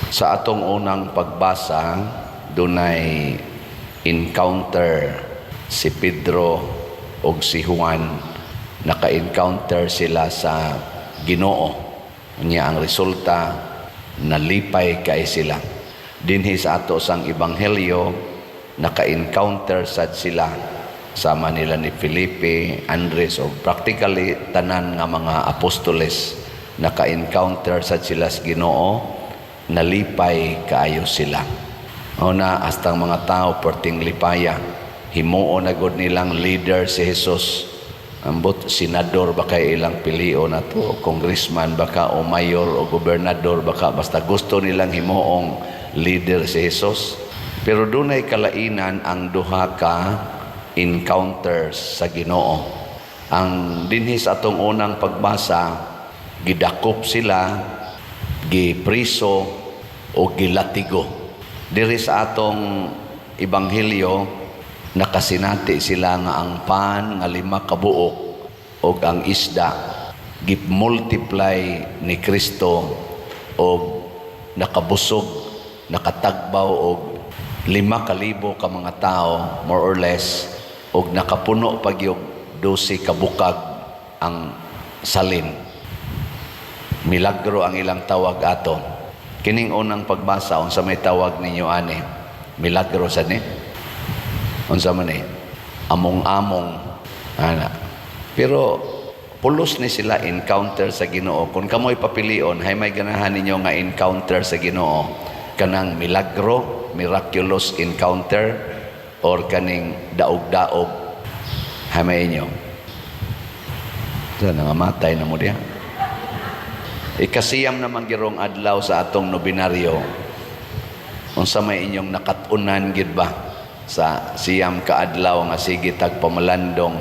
Sa atong unang pagbasa, dunay encounter si Pedro ug si Juan. Naka-encounter sila sa Ginoo. Nya ang resulta, nalipay kay sila. Dinhi sa ato sang ebanghelyo, naka-encounter sad sila sama nila ni Felipe, Andres o practically tanan nga mga apostoles. Naka-encounter sad sila sa Ginoo, nalipay kaayo sila. O na hastang mga tao perting lipaya, himuon na gud nilang leader si Jesus. Ambot senador ba kay ilang pilion na to, congressman baka o mayor o gobernador baka, basta gusto nilang himuong leader si Jesus. Pero dunay kalainan ang duha ka encounters sa Ginoo. Ang dinhi sa atong unang pagbasa, gidakop sila, gipriso o gilatigo. Diri sa atong ebanghelyo, nakasinati sila nga ang pan nga 5 ka buok og ang isda gi-multiply ni Kristo og nakabusog, nakatagbaw og 5,000 ka mga tao more or less og nakapuno pa gyud 12 ka bukag ang salin. Milagro ang ilang tawag ato. Kining unang pagbasa, unsa may tawag ninyo ani? Milagro sa ni? Unsa man ni? Among-among ana. Pero pulos ni sila encounter sa Ginoo. Kung kamoy papilion, hay may ganahan ninyo nga encounter sa Ginoo? Kanang milagro, miraculous encounter, or kaning daog-daog? Hay may inyo? Sa nangamatay na mo diha. 9 naman girong adlaw sa atong nobinaryo. Unsa may inyong nakat-unan gid ba sa 9 ka adlaw nga sige tag pamalandong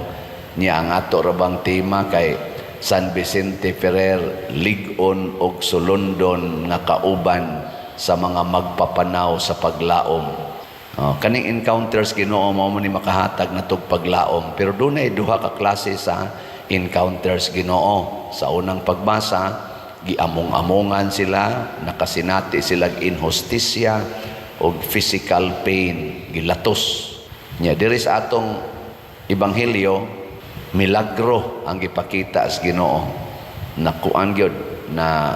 niya? Ang ato ra bang tema kay San Vicente Ferrer, lig-on og sulondon nga kauban sa mga magpapanaw sa paglaom. Oh, kaning encounters Ginoo mao man ni makahatag natog paglaom. Pero dunay duha ka klase sa encounters Ginoo. Sa unang pagbasa, giamong-amongan sila, nakasinati sila inhustisya og physical pain, gilatos. Nya diri sa atong ebanghelyo, milagro ang gipakita sa Ginoo. Nakuan gyud na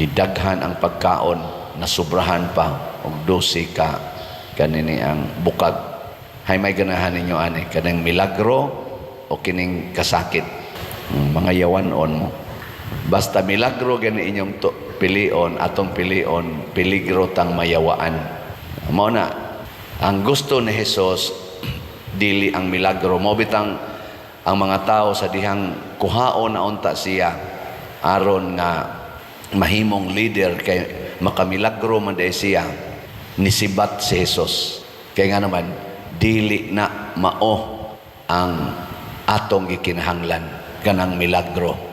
nidaghan ang pagkaon, nasubrahan pa og 12 ka kanini ang bukag. Hay may ganahan ninyo ani, kanang milagro o kining kasakit? Mga yawan-on mo. Basta milagro gani inyong to, pilion, atong pilion, peligro tang mayawaan. Mao na ang gusto ni Jesus dili ang milagro. Mao bitang ang mga tao sa dihang kuhaon na unta siya aron nga mahimong leader kay makamilagro man diay siya, nisibat si Jesus. Kay nga naman dili na mao ang atong gikinahanglan, kanang milagro.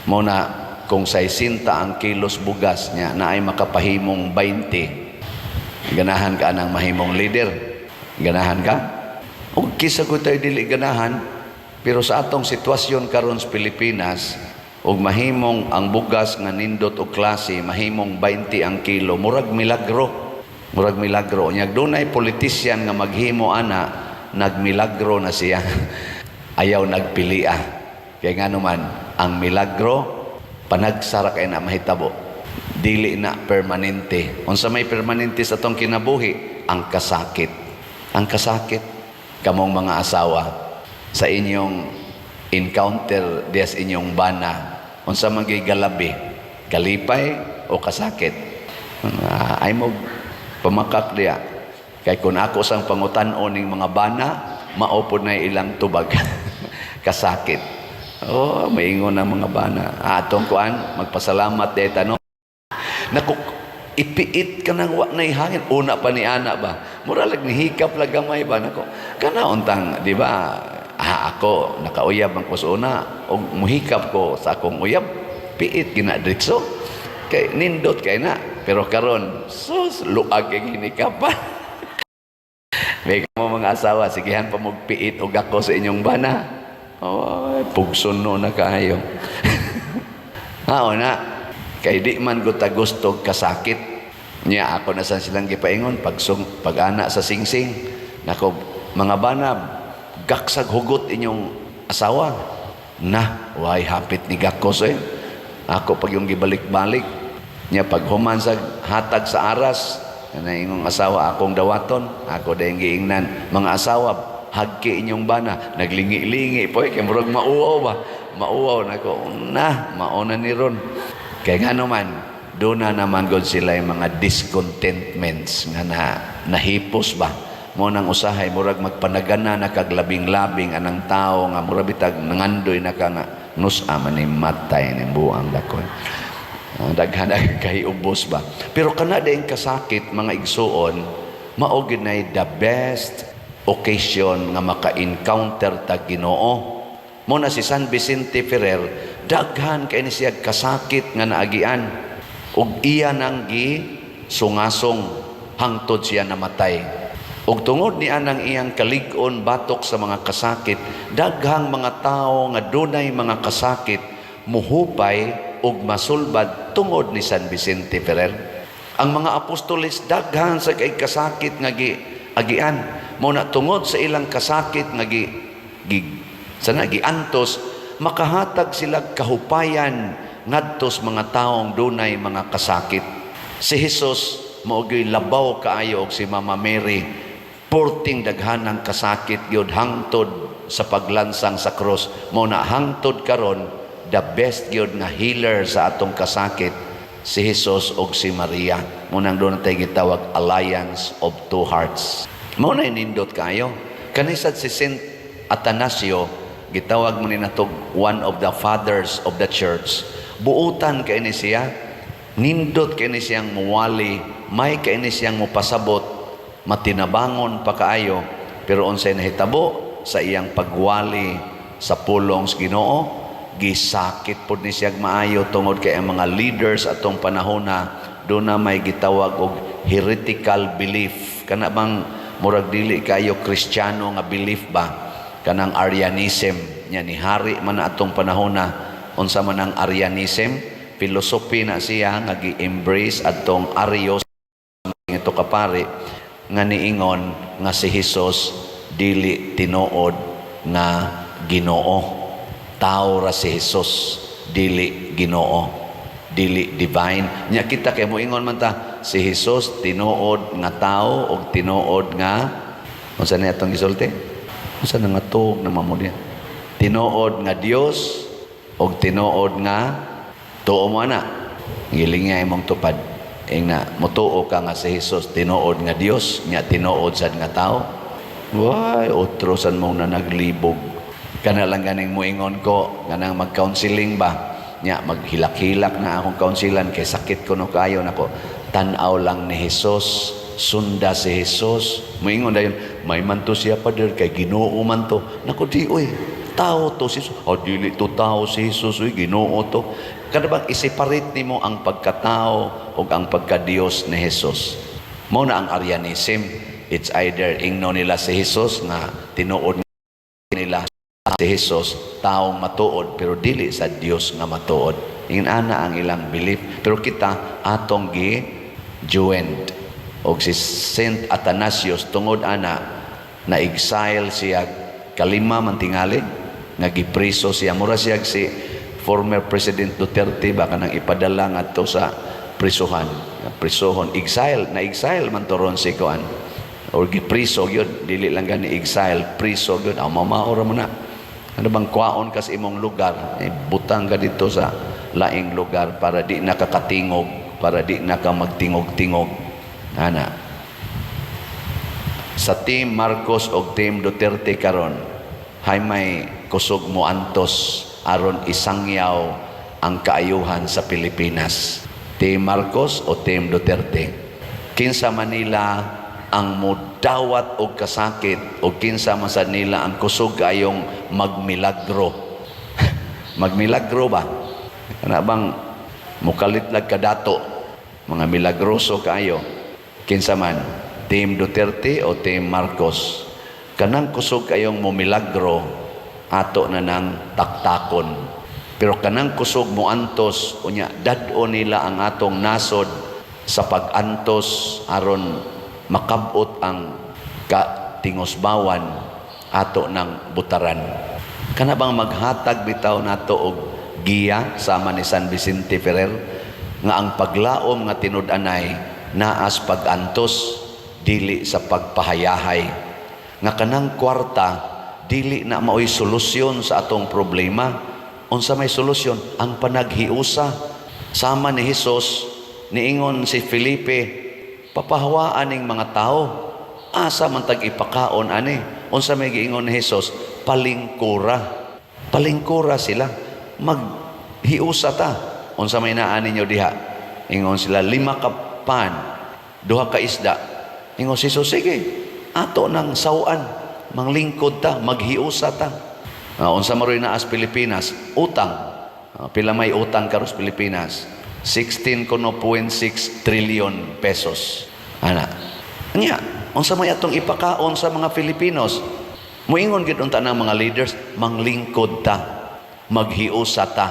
Mao na kung 60 ang kilos bugas niya na ay makapahimong 20, ganahan ka nang mahimong leader? Ganahan ka? O kisa ko tayo dili ganahan, pero sa atong sitwasyon karon sa Pilipinas, og mahimong ang bugas nga nindot og klase mahimong 20 ang kilo, murag milagro, murag milagro. Nya dunay politician nga maghimo ana, nagmilagro na siya. Ayaw nagpilia. Kay nga naman ang milagro panagsara kay na mahitabo, dili na permanente. Unsa may permanente sa atong kinabuhi? Ang kasakit, ang kasakit. Kamong mga asawa, sa inyong encounter diya sa inyong bana, unsa man gyud galabi, kalipay o kasakit? Ay mo pamakak diya, kay kung ako sang pangutan-on ning mga bana, mao pod na ilang tubag, kasakit. Oh, maingon ang mga bana. Atong kuan, magpasalamat diay tanong. Naku, ipiit ka nang wa na hangin. Una pa ni ana ba? Mura lag nihikap lag gamay ba nako. Kana untang, di ba? Ah, ako nakauyab ang ko sa una og muhikap ko sa akong uyab, piit gina diretso. Kay nindot kay na. Pero karon, sus, luag kay hinikapan. May mo mga asawa, sigihan pa magpiit og ako sa inyong bana. Oh, pugson no na kaayo. Mao na, kay di man gud ta gusto kasakit. Nya ako na san silang gipaingon pagsung pag-ana sa singsing. Nako, mga bana, gaksag hugot inyong asawa. Na, way hapit ni gakos eh. Ako pag yung gibalik-balik. Nya pag human sa hatag sa aras, na ingong asawa akong dawaton, ako dayong giingnan, mga asawa, hagki inyong bana, naglingi-lingi po eh, kay murag mauwaw ba? Mauwaw nako, na, mauna ni ron. Kay ngano man, doon na naman god sila yung mga discontentments nga na nahipos ba. Mo nang usahay murag magpanagana na kag labing-labing anang tao nga murag bitag nangandoy na ka nga nusa man ni matay ni buang dakon. Ah, daghan ang kahiubos ba. Pero kana din kasakit, mga igsuon, mao gyud nay the best occasion nga maka-encounter ta Ginoo. Mo na si San Vicente Ferrer, daghan kay ni siya kasakit nga naagian. Ug iya nang gi sungasong hangtod siya namatay. Ug tungod ni anang iyang kalig-on batok sa mga kasakit, daghang mga tao nga dunay mga kasakit muhupay ug masulbad tungod ni San Vicente Ferrer. Ang mga apostoles, daghan sa kay kasakit nga gi agian. Mo na tungod sa ilang kasakit nga gi, gi sana giantos, makahatag sila kahupayan ngadto sa mga taong dunay mga kasakit. Si Jesus mao gyud labaw kaayo og si Mama Mary, porting daghanang kasakit gyud hangtod sa paglansang sa krus. Mo na hangtod karon, the best gyud nga healer sa atong kasakit si Jesus og si Maria. Mo nang doon tayo gitawag alliance of two hearts. Mo na nindot kayo. Kanisad si Saint Atanasio, gitawag mo ni natog one of the fathers of the church. Buutan kay ni siya, nindot kay ni siyang muwali, may kay ni siyang mupasabot, matinabangon pa kaayo, pero unsay nahitabo sa iyang pagwali sa pulong sa Ginoo, gisakit pod ni siya maayo tungod kay ang mga leaders atong panahon na doon na may gitawag og heretical belief, kana bang murag dili kayo Kristiyano nga belief ba, kanang Arianism nya. Ni hari man na atong panahon na. Unsa man ang Arianism? Philosophy na siya nga gi-embrace atong Arius ito kapari nga niingon nga si Jesus dili tinuod nga Ginoo, tao ra si Jesus, dili Ginoo, dili divine. Nya kita kay moingon man ta si Jesus tinuod nga tao og tinuod nga, unsa na atong gisulti, unsa na nga tuog na mamo niya, tinuod nga Dios og tinuod nga tuo mo ana. Giling nga imong tupad ing na motuo ka nga si Jesus tinuod nga Dios nya tinuod sad nga tao. Way otro san mo na naglibog. Kana lang ganing moingon ko kanang mag-counseling ba nya, maghilak-hilak na akong counselan kay sakit ko no kayo nako, tan-aw lang ni Jesus, sunda si Jesus. Moingon dayon, may man to siya, Father, kay Ginoo man to. Nako, di oy, tao to si Jesus. Oh, dili to tao si Jesus oy, Ginoo to. Kada bang i-separate nimo ang pagkatao ug ang pagkadiyos ni Jesus. Mo na ang Arianism. It's either ingno nila si Jesus nga tinuod nila si Jesus taong matuod pero dili sa Dios nga matuod. Ingana ang ilang belief. Pero kita atong gi joined. Og si Saint Athanasius, tungod ana na exile siya, kalima man tingali nga gipriso siya. Mura siya si former President Duterte ba, kanang ipadala ngadto sa prisuhan, prisuhon, exile na, exile man to ron si kuan or gipriso gyud, dili lang gani exile, priso gyud. Aw, mamao ra mo na. Ano bang kwaon ka sa imong lugar, eh, butang ka dito sa laing lugar para di na kakatingog, para di na ka magtingog-tingog ana. Sa Team Marcos og Team Duterte karon, hay may kusog mo antos aron isangyaw ang kaayuhan sa Pilipinas? Team Marcos o Team Duterte? Kinsa Manila ang mudawat og kasakit o kinsa man sad nila ang kusog kayong magmilagro? Magmilagro ba, kana bang mukalit lag kadato, mga milagroso kaayo? Kinsa man, Team Duterte o Team Marcos? Kanang kusog kayong momilagro, ato na nang taktakon, pero kanang kusog mo antos unya dad-o nila ang atong nasod. Sa pag-antos aron makabot ang katingosbawan, ato ng butaran. Kana bang maghatag bitaw nato og giya sama ni San Vicente Ferrer nga ang paglaom nga tinud-anay naas pag-antos, dili sa pagpahayahay, nga kanang kwarta dili na maoy solusyon sa atong problema? Unsa may solusyon? Ang panaghiusa sama ni Hesus. Niingon si Felipe, "Papahawaan ning mga tao, asa man tag ipakaon ani?" Unsa may giingon ni Hesus? "Palingkura, palingkura sila, maghiusa ta. Unsa may naa ninyo diha?" Ingon sila, "Lima ka pan, duha ka isda." Ingon si Jesus, "Sige, ato nang sawan, manglingkod ta, maghiusa ta." Unsa maroy naa sa Pilipinas? Utang. Pila may utang karon sa Pilipinas? 16 kuno 0.6 trillion pesos. Ana. Nya, unsa may atong ipakaon sa mga Filipinos? Moingon gid unta ng mga leaders, manglingkod ta, maghiusa ta,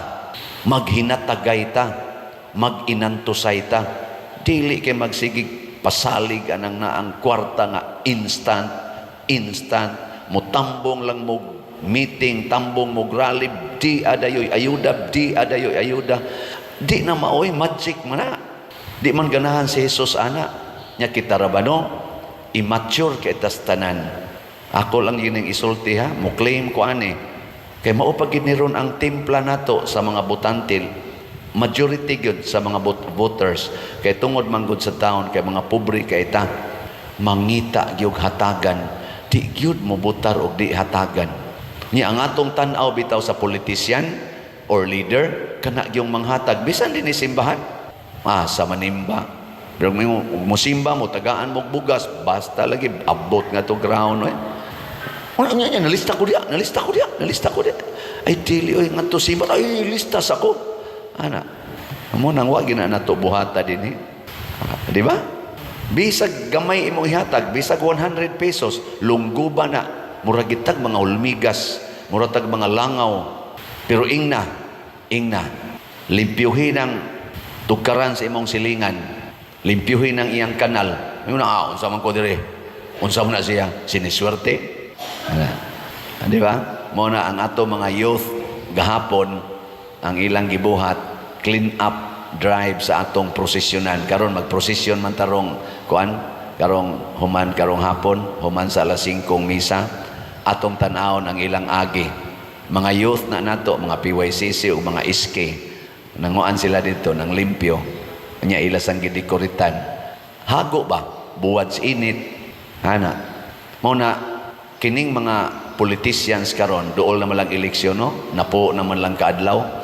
maghinatagay ta, maginantusay ta. Dili kay magsigig pasalig anang naang kwarta nga instant, instant, mutambong lang mo meeting, tambong mo rally, di adayoy ayuda, di adayoy ayuda. Di na maoy magic man na. Di man ganahan si Jesus ana. Nya kita ra ba, no? Immature kay tas tanan. Ako lang yun ang isulti ha, mo claim ko ani. Kay mao pa gid ni ron ang timpla nato sa mga botante. Majority gyud sa mga voters kay tungod man gud sa town kay mga pobre kay ta, mangita gyud hatagan, di gyud mo botar og di hatagan. Nya ang atong tan-aw bitaw sa politician or leader, kana gyung manghatag, bisan din ni simbahan, sa manimba. Pero mo musimba mo, tagaan mo bugas, basta lagi abot nga to ground eh. Ano nga niya, nalista ko diya, nalista ko diya, nalista ko diya. Ay, dili, oy, nga to simba, ay, lista sa ko. Ana, amo nang wag na nato buhata din eh. Di ba? Bisag gamay imong ihatag, bisag 100 pesos, lungguba na, murag gitag mga hulmigas, murag tag mga langaw. Pero ingna, ingna, limpyuhin ang tukaran sa imong silingan, limpyuhin ang iyang kanal. Yung na, unsa man ko dire? Unsa man na siya? Siniswerte? Ana. Di ba? Mo na ang ato mga youth gahapon, ang ilang gibuhat, clean up drive sa atong prosesyonan. Karon magprosesyon man tarong kuan, karong human, karong hapon, human sa alas 5 misa, atong tan-awon ang ilang agi. Mga youth na nato, mga PYCC o mga SK, nanguan sila dito ng limpyo. Nya ila sang gidekoritan. Hago ba? Buwad sa init. Ana. Mao na kining mga politicians karon, duol naman lang eleksyon, no, napo naman lang kaadlaw,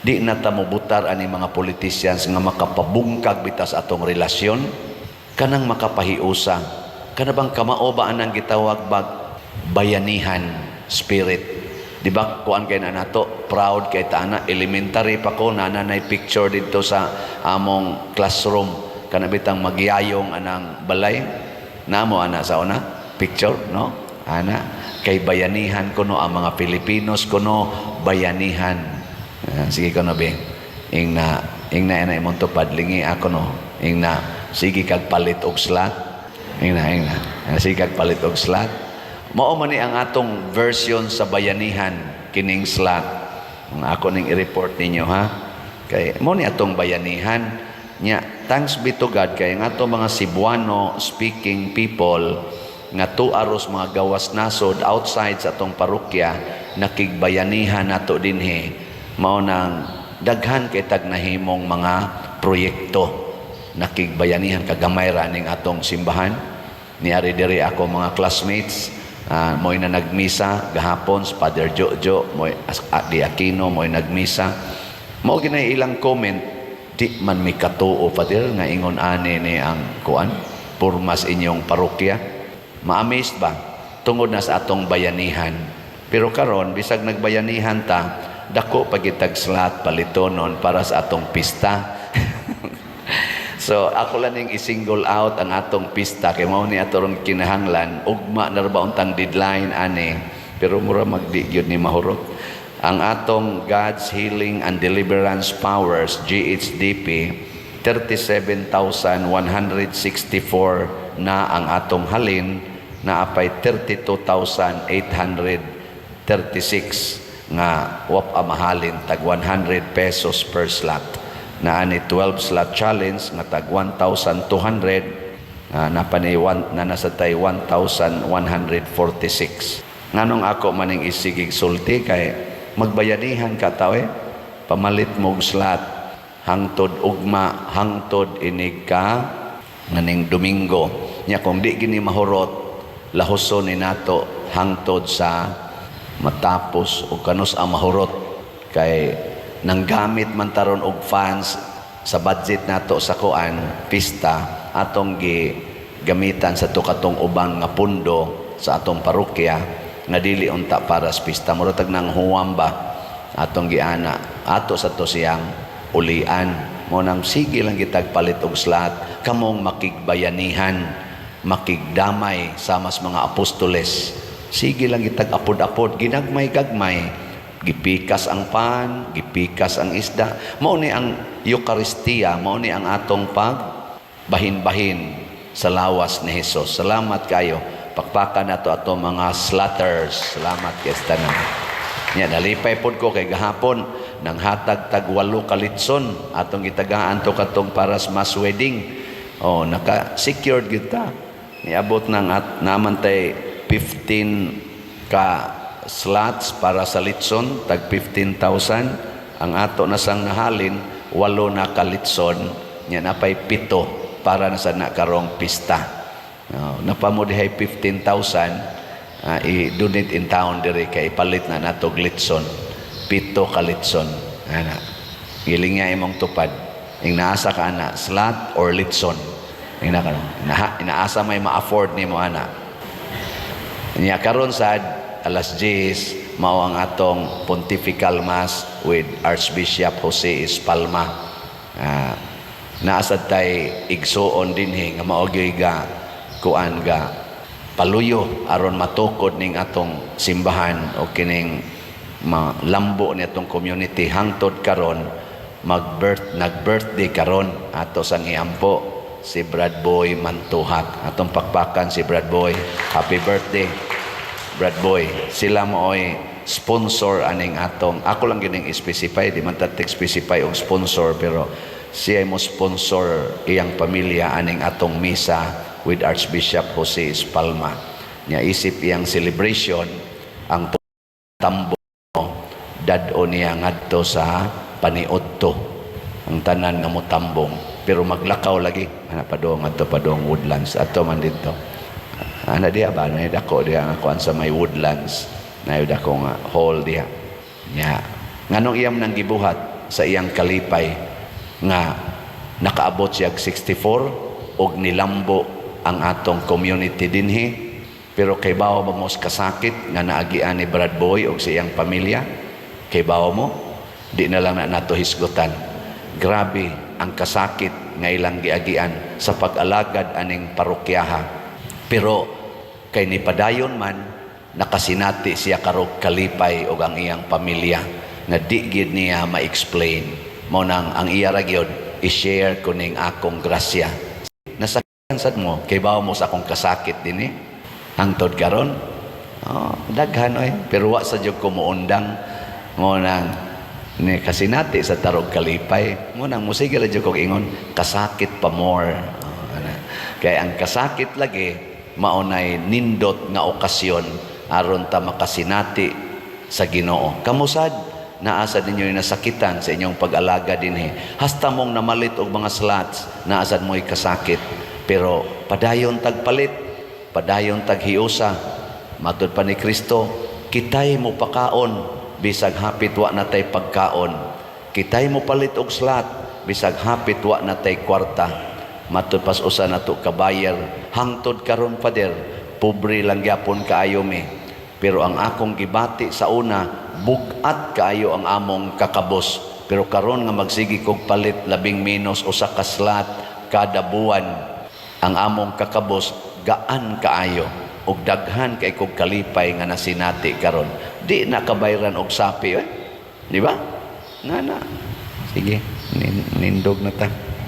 di na ta mobutar ani mga politicians nga makapabungkag bitas atong relasyon, kanang makapahiusa, kana bang kamao ba anang gitawag bag bayanihan spirit, di ba? Kuan kay na nato, proud kay ta ana. Elementary pa ko, nananay picture dito sa among classroom, kana bitang magyayong anang balay namo ana sa una picture, no? Ana kay bayanihan kuno ang mga Pilipinos kuno, bayanihan. Sige kuno be, ing na ing na ina imong tupad, lingi ako, no? Ing na sige kag palit og slot, ing na ing na. Sige kag palit og slot. Mao man ni ang atong version sa bayanihan, kining slot. Ang ako ning i-report ninyo ha, kay mo ni atong bayanihan. Nya thanks be to God kay ang ato mga Cebuano speaking people nga tuaros mga gawas nasod outside sa atong parokya, nakigbayanihan nato dinhi. Mao nang daghan kay tag nahimong mga proyekto, nakigbayanihan kagamay ra ning atong simbahan. Niari diri ako mga classmates, mo'y na nagmisa gahapon sa Father Jojo, mo'y di Aquino, mo'y nagmisa. Mao ginay ilang comment, "Di man mi katuo, Father, nga ingon ani ni ang kuan purmas inyong parokya." Ma-amazed ba tungod na sa atong bayanihan? Pero karon, bisag nagbayanihan ta, dako pagitag slot palitonon para sa atong pista. So ako lang ning i-single out ang atong pista kay mao ni ato ron kinahanglan. Ugma na ra ba untang deadline ani, pero mura magdi gyud ni mahurot ang atong God's Healing and Deliverance Powers, GHDP. 37,164 na ang atong halin, naapay 32,836 nga wa pa mahalin, tag 100 pesos per slot. Naa ni 12 slot challenge nga tag 1,200, napani na nasa tay 1,146. Nganong ako maning isigig sulti? Kay magbayanihan ka tao eh. Pamalit mo og slot hangtod ugma, hangtod inig ka nganing Domingo. Nya kung di gini mahurot, lahuson ni nato hangtod sa matapos o kanus ang mahurot, kay nanggamit man taron og funds sa budget nato sa kuan pista, atong gi gamitan sa tukatong ubang nga pundo sa atong parokya nga dili unta para sa pista. Mura tag nang huwam ba, atong giana ato sa to siyang ulian. Mo nang sige lang kitag palit og slot, kamong makigbayanihan, makigdamay sama sa mga apostoles. Sige lang kitag apod-apod, ginagmay-gagmay, gipikas ang pan, gipikas ang isda. Mao ni ang Eukaristiya, mao ni ang atong pag bahin-bahin sa lawas ni Hesus. Salamat kayo. Pakpakan nato ato mga slotters. Salamat kay tanan. Nya nalipay pod ko kay gahapon nang hatag tag walo ka litson atong gitagaan to katong para sa mass wedding. Oh, naka secured kita. Niabot nang at naman tay 15 ka slots para sa litson, tag 15,000. Ang ato na sang nahalin, walo na ka litson. Nya napay pito para na sa na karong pista. Oh, napamo dihay 15,000, i-donate in town diri kay ipalit na natog litson. Pito ka litson. Ana. Giling nga imong tupad. Ing naasa ka ana, slot or litson. Ing na inaasa may ma-afford nimo ana. Nya karon sad alas 10 mao ang atong pontifical mass with Archbishop Jose Espalma. Naasad tay igsuon dinhi nga mao gyud ga kuan ga paluyo aron matukod ning atong simbahan o kining malambo ni atong community hangtod karon. Mag-birth nag-birthday karon ato sang iampo si Brad Boy Mantuhak. Atong pakpakan si Brad Boy. Happy birthday, Brad Boy. Sila mo oy sponsor aning atong, ako lang gining specify, di man ta specify og sponsor, pero siya mo sponsor, iyang pamilya, aning atong misa with Archbishop Jose Espalma. Nya isip iyang celebration ang tambo, dad-o niya ngadto sa paniudto ang tanan nga motambong, pero maglakaw lagi ana padong adto, padong Woodlands ato man didto ana diha ba na dako diha nga kuan sa may Woodlands na dako nga hall diha. Nya nganong iyam nang gibuhat? Sa iyang kalipay nga nakaabot siya og 64 og nilambo ang atong community dinhi. Pero kay bawo ba mo sa kasakit nga naagian ni Brad Boy og sa iyang pamilya? Kay bawo mo? Di na lang na nato hisgutan. Grabe ang kasakit nga ilang giagian sa pag-alagad aning parokyaha, pero kay nipadayon man, nakasinati siya karog kalipay og ang iyang pamilya nga di gid niya ma-explain. Mo nang ang iya ra gyud i-share ko ning akong grasya. Nasakitan sad mo, kay bawo mo sa akong kasakit dinhi hangtod karon. Oh, daghan oy, pero wa sa jud ko muundang. Mo nang ni kasinati sa tarog kalipay. Mo nang musige ra jud kog ingon, kasakit pa more. Oh, ana. Kay ang kasakit lagi maunay nindot nga okasyon aron ta makasinati sa Ginoo. Kamusad naasa ninyo yung nasakitan sa inyong pag-alaga dinhi. Hasta mong namalit og mga slots, naasad mo'y kasakit. Pero padayon tagpalit, padayon taghiusa. Matud pa ni Kristo, kitay mo pakaon bisag hapit wa na tay pagkaon. Kitay mo palit og slot bisag hapit wa na tay kwarta. Matud pas usa nato kabayar, hangtod karon, Pader, pobre lang gyapon kaayo mi. Pero ang akong gibati sa una, bugat kaayo ang among kakabos. Pero karon nga magsige kog palit labing menos usa ka slot kada buwan, ang among kakabos gaan kaayo ug daghan kay kog kalipay nga nasinati karon. Di na kabayran og sapi eh. Di ba? Na na. Sige, nindog na ta.